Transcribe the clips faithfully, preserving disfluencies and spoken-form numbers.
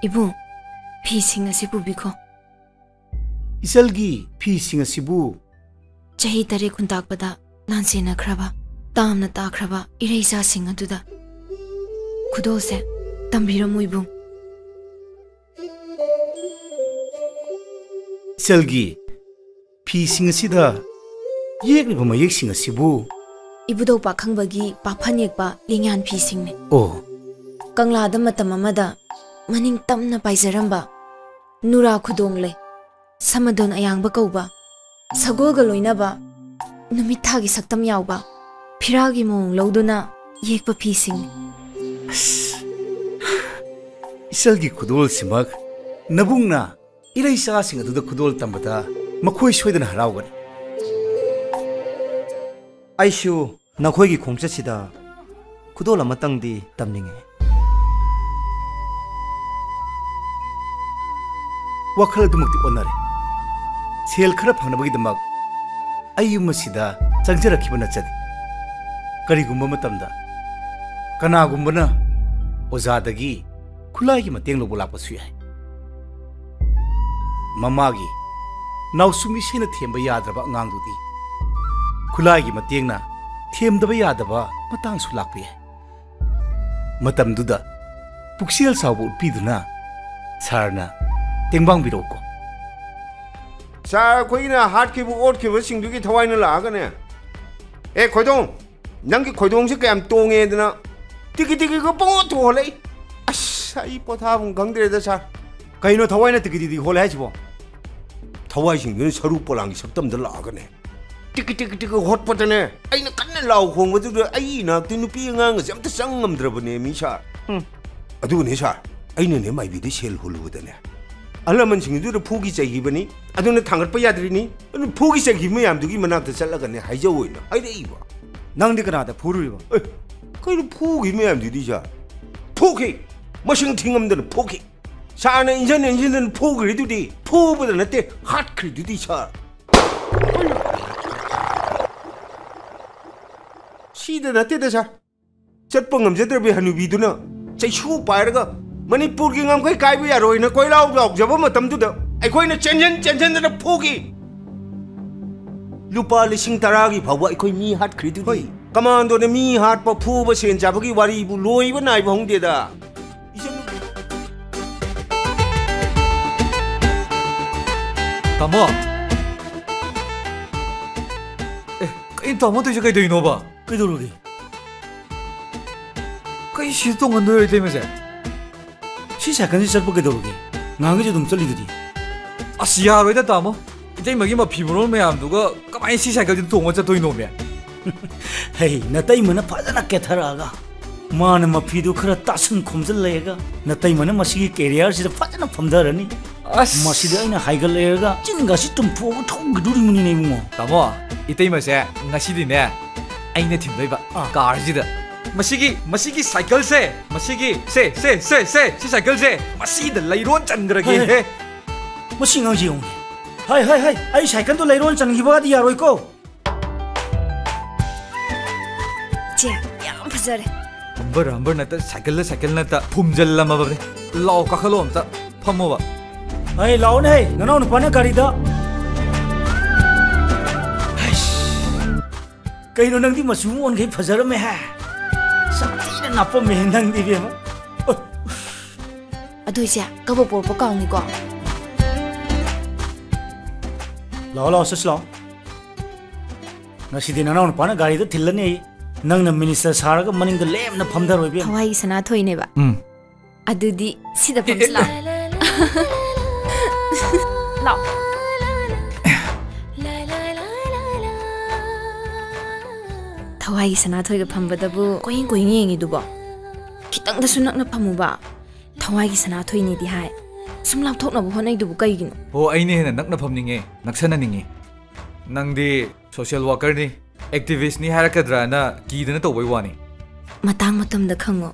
ꯏꯕꯨꯡ, ꯐꯤꯁꯤꯡ ꯑꯁꯤ ꯄꯨꯕꯤꯈꯣ꯫ ꯏꯆꯜꯒꯤ ꯐꯤꯁꯤꯡ ꯑꯁꯤꯕꯨ? ꯆꯍꯤ ꯇꯔꯦꯠ ꯈꯨꯟꯇꯥꯛꯄꯗ ꯂꯥꯟꯁꯦꯟꯅꯈ꯭ꯔꯕ, ꯇꯥꯝꯅ ꯇꯥꯈ꯭ꯔꯕ ꯏꯔꯩꯆꯥꯁꯤꯡ ꯑꯗꯨꯗ ꯈꯨꯗꯣꯜꯁꯦ ꯇꯝꯕꯤꯔꯝꯃꯨ ꯏꯕꯨꯡ꯫ ꯏꯆꯜꯒꯤ ꯐꯤꯁꯤꯡ ꯑꯁꯤꯗ ꯌꯦꯛꯂꯤꯕ ꯃꯌꯦꯛꯁꯤꯡ ꯑꯁꯤꯕꯨ? ꯏꯕꯨꯙꯧ ꯄꯥꯈꯪꯕꯒꯤ ꯄꯥꯐꯟ ꯌꯦꯛꯄ ꯂꯦꯡꯌꯥꯟ ꯐꯤꯁꯤꯡꯅꯤ꯫ ꯑꯣ꯫ ꯀꯪꯂꯥꯗ ꯃꯇꯝ ꯑꯃꯗ ꯃꯅꯤꯡ ꯇꯝꯅ ꯄꯥꯏꯖꯔꯝꯕ ꯅꯨꯔꯥ ꯈꯨꯗꯣꯡꯂꯩ, ꯁꯃꯗꯣꯟ ꯑꯌꯥꯡꯕ ꯀꯧꯕ, ꯁꯒꯣꯜꯒ ꯂꯣꯏꯅꯕ, ꯅꯨꯃꯤꯠ ꯊꯥꯒꯤ ꯁꯛꯇꯝ ꯌꯥꯎꯕ, ꯐꯤꯔꯥꯜꯒꯤ ꯃꯑꯣꯡ ꯂꯧꯗꯨꯅ ꯌꯦꯛꯄ ꯐꯤꯁꯤꯡꯅꯤ꯫ ꯑꯁ, ꯏꯆꯜꯒꯤ ꯈꯨꯗꯣꯜꯁꯤꯃꯛ ꯅꯕꯨꯡꯅ ꯏꯔꯩꯆꯥꯁꯤꯡ ꯑꯗꯨꯗ ꯈꯨꯗꯣꯜ ꯇꯝꯕꯗ ꯃꯈꯣꯏ ꯁꯣꯏꯗꯅ ꯍꯔꯥꯎꯒꯅꯤ꯫ ꯑꯩꯁꯨ ꯅꯈꯣꯏꯒꯤ ꯈꯣꯡꯆꯠꯁꯤꯗ ꯈꯨꯗꯣꯜ ꯑꯃꯇꯪꯗꯤ ꯇꯝꯅꯤꯡꯉꯤ꯫ ꯋꯥꯈꯜ ꯑꯗꯨꯃꯛꯇꯤ ꯑꯣꯟꯅꯔꯦ꯫ ꯁꯦꯜ ꯈꯔ ꯐꯪꯅꯕꯒꯤꯗꯃꯛ ꯑꯩ ꯌꯨꯝ ꯑꯁꯤꯗ ꯆꯪꯖꯔꯛꯈꯤꯕ ꯅꯠꯆꯗꯦ꯫ ꯀꯔꯤꯒꯨꯝꯕ ꯃꯇꯝꯗ ꯀꯅꯥꯒꯨꯝꯕꯅ ꯑꯣꯖꯥꯗꯒꯤ ꯈꯨꯠꯂꯥꯏꯒꯤ ꯃꯇꯦꯡ ꯂꯧꯕ ꯂꯥꯛꯄꯁꯨ ꯌꯥꯏ꯫ ꯃꯃꯥꯒꯤ ꯅꯥꯎꯁꯨꯝ ꯏꯁꯩꯅ ꯊꯦꯝꯕ ꯌꯥꯗ꯭ꯔꯕ ꯑꯉꯥꯡꯗꯨꯗꯤ ꯈꯨꯠꯂꯥꯏꯒꯤ ꯃꯇꯦꯡꯅ ꯊꯦꯝꯗꯕ ꯌꯥꯗꯕ ꯃꯇꯥꯡꯁꯨ ꯂꯥꯛꯄ ꯌꯥꯏ꯫ ꯃꯇꯝꯗꯨꯗ ꯄꯨꯛꯆꯦꯜ ꯆꯥꯎꯕ ꯎꯠꯄꯤꯗꯨꯅ ꯁꯥꯔꯅ ꯇꯦꯡꯕꯥꯡꯕꯤꯔꯛꯎꯀꯣ꯫ ꯁꯥꯔ, ꯑꯩꯈꯣꯏꯅ ꯍꯥꯠꯈꯤꯕ ꯑꯣꯠꯈꯤꯕꯁꯤꯡꯗꯨꯒꯤ ꯊꯋꯥꯏꯅ ꯂꯥꯛꯑꯒꯅꯦ, "ꯑꯦ ꯈꯣꯏꯗꯣꯡ, ꯅꯪꯒꯤ ꯈꯣꯏꯗꯣꯡꯁꯦ ꯀꯌꯥꯝ ꯇꯣꯡꯉꯦꯗꯅ ꯇꯤꯀꯤ ꯇꯤꯀꯤꯒ ꯄꯪꯑꯣꯠꯇ ꯍꯣꯜꯂꯛꯏ꯫ ꯑꯁ, ꯑꯩ ꯄꯣꯊꯥꯐꯝ ꯈꯪꯗ꯭ꯔꯦꯗ ꯁꯥꯔ"꯫ ꯀꯩꯅꯣ ꯊꯋꯥꯏꯅ ꯇꯤꯀꯤ ꯇꯤꯀꯤ ꯍꯣꯜꯂꯦ ꯍꯥꯏꯁꯤꯕꯣ? ꯊꯋꯥꯏꯁꯤꯡꯗꯨꯅ ꯁꯔꯨ ꯄꯣꯂꯥꯡꯒꯤ ꯁꯛꯇꯝꯗ ꯂꯥꯛꯑꯒꯅꯦ ꯇꯤꯛ ꯇꯤꯛ ꯇꯤꯛ ꯍꯣꯠꯄꯗꯅꯦ, ꯑꯩꯅ ꯀꯟꯅ ꯂꯥꯎ ꯈꯣꯡꯕꯗꯨꯗ ꯑꯩ ꯏꯅꯥꯛꯇ ꯅꯨꯄꯤ ꯑꯉꯥꯡꯒꯁꯦ ꯑꯝꯇ ꯆꯪ ꯉꯝꯗ꯭ꯔꯕꯅꯦ ꯃꯤ ꯁꯥꯔ꯫ ꯎꯝ꯫ ꯑꯗꯨꯒꯅꯦ ꯁꯥꯔ, ꯑꯩꯅꯅꯦ ꯃꯥꯏꯕꯤꯗ ꯁꯦꯜ ꯍꯨꯜꯂꯨꯕꯗꯅꯦ, ꯑꯍꯜ ꯂꯃꯟꯁꯤꯡꯗꯨꯗ ꯐꯨꯒꯤ ꯆꯩꯈꯤꯕꯅꯤ, ꯑꯗꯨꯅ ꯊꯥꯡꯒꯠꯄ ꯌꯥꯗ꯭ꯔꯤꯅꯤ꯫ ꯑꯗꯨ ꯐꯨꯒꯤ ꯆꯩꯈꯤꯕ ꯃꯌꯥꯝꯗꯨꯒꯤ ꯃꯅꯥꯛꯇ ꯆꯠꯂꯒꯅꯦ ꯍꯥꯏꯖꯧ ꯑꯣꯏꯅ ꯍꯥꯏꯔꯛꯏꯕ꯫ ꯅꯪꯗꯤ ꯀꯅꯥꯗ ꯐꯨꯔꯨꯔꯤꯕ? ꯑꯦ, ꯀꯩꯅꯣ ꯐꯨꯈꯤ ꯃꯌꯥꯝꯗꯨꯗꯤ ꯁꯥꯔ? ꯐꯨꯈꯤ! ꯃꯁꯤꯡ ꯊꯤꯉꯝꯗꯅ ꯐꯨꯈꯤ! ꯁꯥꯔꯅ ꯏꯟꯖꯟ ꯏꯟꯖꯟꯗꯅ ꯐꯨꯈ꯭ꯔꯤꯗꯨꯗꯤ? ꯐꯨꯕꯗ ꯅꯠꯇꯦ, ꯍꯥꯠꯈ꯭ꯔꯤꯗꯨꯗꯤ ꯁꯥꯔ꯫ ꯁꯤꯗ ꯅꯠꯇꯦꯗ ꯁꯥꯔ꯫ ꯆꯠꯄ ꯉꯝꯖꯗ꯭ꯔꯕꯤ ꯍꯅꯨꯕꯤꯗꯨꯅ ꯆꯩꯁꯨ ꯄꯥꯏꯔꯒ ꯃꯅꯤꯄꯨꯔꯒꯤ ꯉꯝꯈꯩ ꯀꯥꯏꯕ ꯌꯥꯔꯣꯏꯅ ꯀꯣꯏꯂꯥꯎ ꯂꯥꯎꯖꯕ ꯃꯇꯝꯗꯨꯗ ꯑꯩꯈꯣꯏꯅ ꯆꯦꯟꯖꯟ ꯆꯦꯟꯖꯟꯗꯅ ꯐꯨꯈꯤ꯫ ꯂꯨꯄꯥ ꯂꯤꯁꯤꯡ ꯇꯔꯥꯒꯤ ꯐꯥꯎꯕ ꯑꯩꯈꯣꯏ ꯃꯤ ꯍꯥꯠꯈ꯭ꯔꯤꯗꯨꯗꯤ꯫ ꯍꯣꯏ꯫ ꯀꯃꯥꯟꯗꯣꯅ ꯃꯤ ꯍꯥꯠꯄ, ꯐꯨꯕ, ꯁꯦꯟ ꯆꯥꯕꯒꯤ ꯋꯥꯔꯤꯕꯨ ꯂꯣꯏꯕ ꯅꯥꯏꯕ ꯍꯧꯅꯗꯦꯗ꯫ ꯇꯥꯃꯣ꯫ ꯑꯦ, ꯀꯩꯅꯣ ꯇꯥꯃꯣ ꯇꯧꯔꯤꯁꯦ ꯀꯩꯗꯧꯔꯤꯅꯣꯕ? ꯀꯩꯗꯧꯔꯒꯦ? ꯀꯩ ꯁꯤꯗ ꯇꯣꯡꯍꯟꯗꯣꯏꯔꯣ ꯏꯇꯩꯃꯁꯦ? ꯁꯤ ꯁꯥꯏꯀꯜꯁꯤ ꯆꯠꯄ ꯀꯩꯗꯧꯔꯒꯦ? ꯉꯍꯥꯟꯈꯩꯁꯨ ꯑꯗꯨꯝ ꯆꯠꯂꯤꯗꯨꯗꯤ꯫ ꯑꯁ, ꯌꯥꯔꯣꯏꯗ ꯇꯥꯃꯣ꯫ ꯏꯇꯩꯃꯒꯤ ꯃꯐꯤ ꯃꯔꯣꯜ ꯃꯌꯥꯝꯗꯨꯒ ꯀꯃꯥꯏꯅ ꯁꯤ ꯁꯥꯏꯀꯜꯁꯤꯗ ꯇꯣꯡꯉ ꯆꯠꯇꯣꯏꯅꯣꯃꯦ? ꯍꯩ, ꯅꯇꯩꯃꯅ ꯐꯖꯅ ꯀꯦꯊꯔꯛꯑꯒ, ꯃꯥꯅ ꯃꯐꯤꯗꯨ ꯈꯔ ꯇꯥꯁꯟ ꯈꯣꯝꯖꯤꯜꯂꯛꯑꯒ, ꯅꯇꯩꯃꯅ ꯃꯁꯤꯒꯤ ꯀꯦꯔꯤꯌꯔꯁꯤꯗ ꯐꯖꯅ ꯐꯝꯊꯔꯅꯤ꯫ ꯑꯁ꯫ ꯃꯁꯤꯗ ꯑꯩꯅ ꯍꯥꯏꯒꯠꯂꯛꯑꯒ ꯆꯤꯟꯒꯁꯤ ꯇꯨꯝꯊꯣꯛꯑꯒ ꯊꯧꯈꯤꯗꯣꯔꯤꯕꯅꯤꯅꯦ, ꯏꯕꯨꯡꯉꯣ꯫ ꯇꯥꯃꯣ, ꯏꯇꯩꯃꯁꯦ ꯉꯁꯤꯗꯤꯅꯦ ꯑꯩꯅ ꯊꯤꯟꯗꯣꯏꯕ꯫ ꯑꯥ꯫ ꯀꯥꯔꯁꯤꯗ꯫ ꯃꯁꯤꯒꯤ, ꯃꯁꯤꯒꯤ ꯁꯥꯏꯀꯜꯁꯦ, ꯃꯁꯤꯒꯤ, ꯁꯦ, ꯁꯦ, ꯁꯦ, ꯁꯦ, ꯁꯤ ꯁꯥꯏꯀꯜꯁꯦ ꯃꯁꯤꯗ ꯂꯩꯔꯣꯟ ꯆꯟꯈ꯭ꯔꯒꯦ꯫ ꯍꯦ, ꯍꯦ꯫ ꯃꯁꯤ ꯑꯉꯥꯡꯁꯤ ꯌꯦꯡꯉꯨꯅꯦ꯫ ꯍꯥꯏ, ꯍꯥꯏ, ꯍꯥꯏ, ꯑꯩ ꯁꯥꯏꯀꯜꯗꯣ ꯂꯩꯔꯣꯟ ꯆꯟꯈꯤꯕꯒꯗꯤ ꯌꯥꯔꯣꯏꯀꯣ꯫ ꯆꯦ, ꯌꯥꯝ ꯐꯖꯔꯦ꯫ ꯍꯝꯕꯔ, ꯍꯝꯕꯔ ꯅꯠꯇ, ꯁꯥꯏꯀꯜꯗ, ꯁꯥꯏꯀꯜ ꯅꯠꯇ, ꯐꯨꯝꯖꯜꯂꯝꯃꯕꯅꯦ꯫ ꯂꯥꯛꯑꯣ, ꯀꯥꯈꯠꯂꯣ ꯑꯝꯇ, ꯐꯝꯃꯣꯕ꯫ ꯑꯩ ꯂꯥꯛꯑꯣꯅꯦ, ꯍꯩ, ꯅꯅꯥꯎ ꯅꯨꯄꯥꯅ ꯒꯥꯔꯤꯗ꯫ ꯍꯩꯁ, ꯀꯩꯅꯣ ꯅꯪꯗꯤ ꯃꯆꯨ ꯑꯣꯟꯈꯩ ꯐꯖꯔꯝꯃꯦ ꯍꯦ? ꯁꯛꯊꯤꯅ ꯅꯥꯄꯝꯃꯦ ꯅꯪꯗꯤ, ꯏꯕꯦꯝꯃ꯫ ꯑꯣ꯫ ꯑꯗꯨ ꯏꯆꯦ, ꯀꯕꯣꯛ ꯄꯣꯔꯛꯄ ꯀꯥꯎꯅꯤꯀꯣ꯫ ꯂꯥꯛꯑꯣ, ꯂꯥꯛꯑꯣ, ꯆꯠꯁꯤ ꯂꯥꯛꯑꯣ꯫ ꯉꯁꯤꯗꯤ ꯅꯅꯥꯎ ꯅꯨꯄꯥꯅ ꯒꯥꯔꯤꯗ ꯊꯤꯜꯂꯅꯤ ꯑꯩ꯫ ꯅꯪꯅ ꯃꯤꯅꯤꯁꯇꯔ ꯁꯥꯔꯒ ꯃꯅꯤꯡꯗ ꯂꯦꯝꯅ ꯐꯝꯊꯔꯣꯏ, ꯏꯕꯦꯝꯃ꯫ ꯊꯋꯥꯏꯒꯤ ꯁꯅꯥꯊꯣꯏꯅꯦꯕ꯫ ꯎꯝ꯫ ꯑꯗꯨꯗꯤ ꯁꯤꯗ ꯐꯝꯁꯤ ꯂꯥꯛꯑꯣ꯫ ꯂꯥꯛꯑꯣ꯫ ꯊꯋꯥꯏꯒꯤ ꯁꯅꯥꯊꯣꯏꯒ ꯐꯝꯕꯗꯕꯨ ꯀꯣꯏꯌꯦꯡ ꯀꯣꯏꯌꯦꯡ ꯌꯦꯡꯉꯤꯗꯨꯕꯣ? ꯈꯤꯇꯪꯗꯁꯨ ꯅꯛꯅ ꯐꯝꯃꯨꯕ꯫ ꯊꯋꯥꯏꯒꯤ ꯁꯅꯥꯊꯣꯏꯅꯤꯗꯤ ꯍꯥꯏ꯫ ꯁꯨꯝ ꯂꯥꯞꯊꯣꯛꯅꯕ ꯍꯣꯠꯅꯩꯗꯨꯕꯨ ꯀꯩꯒꯤꯅꯣ? ꯍꯣ, ꯑꯩꯅ ꯍꯦꯟꯅ ꯅꯛꯅ ꯐꯝꯅꯤꯡꯉꯦ, ꯅꯛꯁꯟꯅꯅꯤꯡꯉꯤ꯫ ꯅꯪꯗꯤ social workerꯅꯤ, activistꯅꯤ ꯍꯥꯏꯔꯛꯀꯗ꯭ꯔꯥꯅ ꯀꯤꯗꯅ ꯇꯧꯕꯩ ꯋꯥꯅꯤ꯫ ꯃꯇꯥꯡ ꯃꯇꯝꯗ ꯈꯪꯉꯣ꯫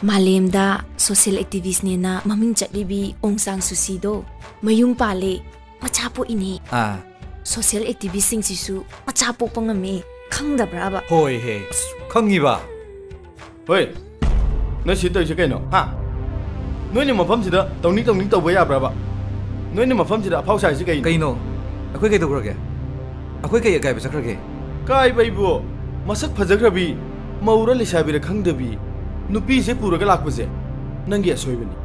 ꯃꯥꯂꯦꯝꯗ social activistꯅꯦꯅ ꯃꯃꯤꯡ ꯆꯠꯂꯤꯕꯤ ꯑꯣꯡ ꯁꯥꯡ ꯁꯨꯁꯤꯗꯣ ꯃꯌꯨꯝ ꯄꯥꯜꯂꯦ, ꯃꯆꯥ ꯄꯣꯛꯏꯅꯦ꯫ ꯑꯥ꯫ Social activistꯁꯤꯡꯁꯤꯁꯨ ꯃꯆꯥ ꯄꯣꯛꯄ ꯉꯝꯃꯦ, ꯈꯪꯗꯕ꯭ꯔꯥꯕ? ꯍꯣꯏ ꯍꯦ, ꯑꯁ, ꯈꯪꯉꯤꯕ? ꯍꯣꯏ, ꯅꯣꯏ ꯁꯤ ꯇꯧꯔꯤꯁꯦ ꯀꯩꯅꯣ, ꯍꯥ? ꯅꯣꯏꯅ ꯃꯐꯝꯁꯤꯗ ꯇꯧꯅꯤꯡ ꯇꯧꯅꯤꯡ ꯇꯧꯕ ꯌꯥꯕ꯭ꯔꯕ? ꯅꯣꯏꯅ ꯃꯐꯝꯁꯤꯗ ꯑꯐꯥꯎ ꯁꯥꯏꯁꯤ ꯀꯩꯅꯣ? ꯀꯩꯅꯣ? ꯑꯩꯈꯣꯏ ꯀꯩꯗꯧꯈ꯭ꯔꯒꯦ? ꯑꯩꯈꯣꯏ ꯀꯩ ꯑꯀꯥꯏꯕ ꯆꯠꯈ꯭ꯔꯒꯦ? ꯀꯥꯏꯕ ꯑꯩꯕꯨ? ꯃꯁꯛ ꯐꯖꯈ꯭ꯔꯕꯤ, ꯃꯧꯔ ꯂꯩꯁꯥꯕꯤꯔ ꯈꯪꯗꯕꯤ ꯅꯨꯄꯤꯁꯦ ꯄꯨꯔꯒ ꯂꯥꯛꯄꯁꯦ ꯅꯪꯒꯤ ꯑꯁꯣꯏꯕꯅꯤ꯫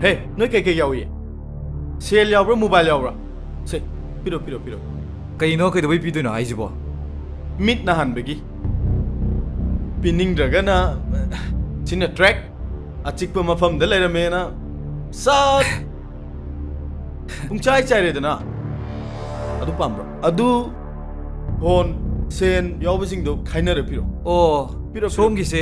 ꯍꯦ, ꯅꯣꯏ ꯀꯩꯀꯩ ꯌꯥꯎꯏ? ꯁꯦꯜ ꯌꯥꯎꯕ꯭ꯔꯥ, ꯃꯣꯕꯥꯏꯜ ꯌꯥꯎꯕ꯭ꯔꯥ? ꯁꯦ, ꯄꯤꯔꯣ, ꯄꯤꯔꯣ, ꯄꯤꯔꯣ꯫ ꯀꯩꯅꯣ, ꯀꯩꯗꯧꯕꯩ ꯄꯤꯗꯣꯏꯅꯣ ꯍꯥꯏꯁꯤꯕꯣ? ꯃꯤꯠ ꯅꯥꯍꯟꯕꯒꯤ꯫ ꯄꯤꯅꯤꯡꯗ꯭ꯔꯒꯅ ꯁꯤꯅ ꯇ꯭ꯔꯦꯛ꯫ ꯑꯆꯤꯛꯄ ꯃꯐꯝꯗ ꯂꯩꯔꯝꯃꯦꯅ ꯁꯠ ꯄꯨꯡꯆꯥꯏ ꯆꯥꯏꯔꯦꯗꯅ꯫ ꯑꯗꯨ ꯄꯥꯝꯕ꯭ꯔꯣ? ꯑꯗꯨ ꯐꯣꯟ, ꯁꯦꯟ ꯌꯥꯎꯕꯁꯤꯡꯗꯣ ꯈꯥꯏꯅꯔ ꯄꯤꯔꯣ꯫ ꯑꯣ, ꯄꯤꯔꯣ, ꯄꯤꯔꯣ꯫ ꯁꯣꯝꯒꯤꯁꯦ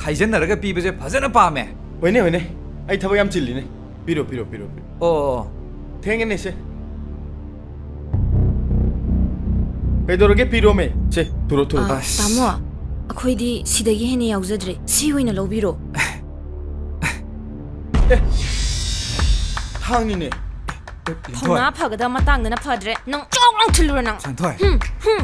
ꯈꯥꯏꯖꯟꯅꯔꯒ ꯄꯤꯕꯁꯦ ꯐꯖꯅ ꯄꯥꯝꯃꯦ꯫ ꯍꯣꯏꯅꯦ, ꯍꯣꯏꯅꯦ, ꯑꯩ ꯊꯕꯛ ꯌꯥꯝ ꯆꯤꯜꯂꯤꯅꯦ꯫ ꯄꯤꯔꯣ, ꯄꯤꯔꯣ, ꯄꯤꯔꯣ, ꯄꯤꯔꯣ꯫ ꯑꯣ, ꯑꯣ꯫ ꯊꯦꯡꯉꯦꯅꯦ ꯁꯦ꯫ ꯀꯩꯗꯧꯔꯒꯦ? ꯄꯤꯔꯣꯃꯦ꯫ ꯁꯦ, ꯊꯨꯔꯣ, ꯊꯨꯔꯣ꯫ ꯑ, ꯑꯁ꯫ ꯇꯥꯃꯣ, ꯑꯩꯈꯣꯏꯗꯤ ꯁꯤꯗꯒꯤ ꯍꯦꯟꯅ ꯌꯥꯎꯖꯗ꯭ꯔꯦ꯫ ꯁꯤ ꯑꯣꯏꯅ ꯂꯧꯕꯤꯔꯣ꯫ ꯑꯦ, ꯊꯥꯡꯅꯤꯅꯦ꯫ ꯂꯤꯟꯊꯣꯏ꯫ ꯊꯧꯅꯥ ꯐꯒꯗꯕ ꯃꯇꯥꯡꯗꯅ ꯐꯗ꯭ꯔꯦ꯫ ꯅꯪ ꯆꯥꯎ ꯂꯥꯎ ꯊꯤꯜꯂꯨꯔꯣ ꯅꯪ꯫ ꯁꯟꯊꯣꯏ꯫ ꯍꯨꯝ, ꯍꯨꯝ꯫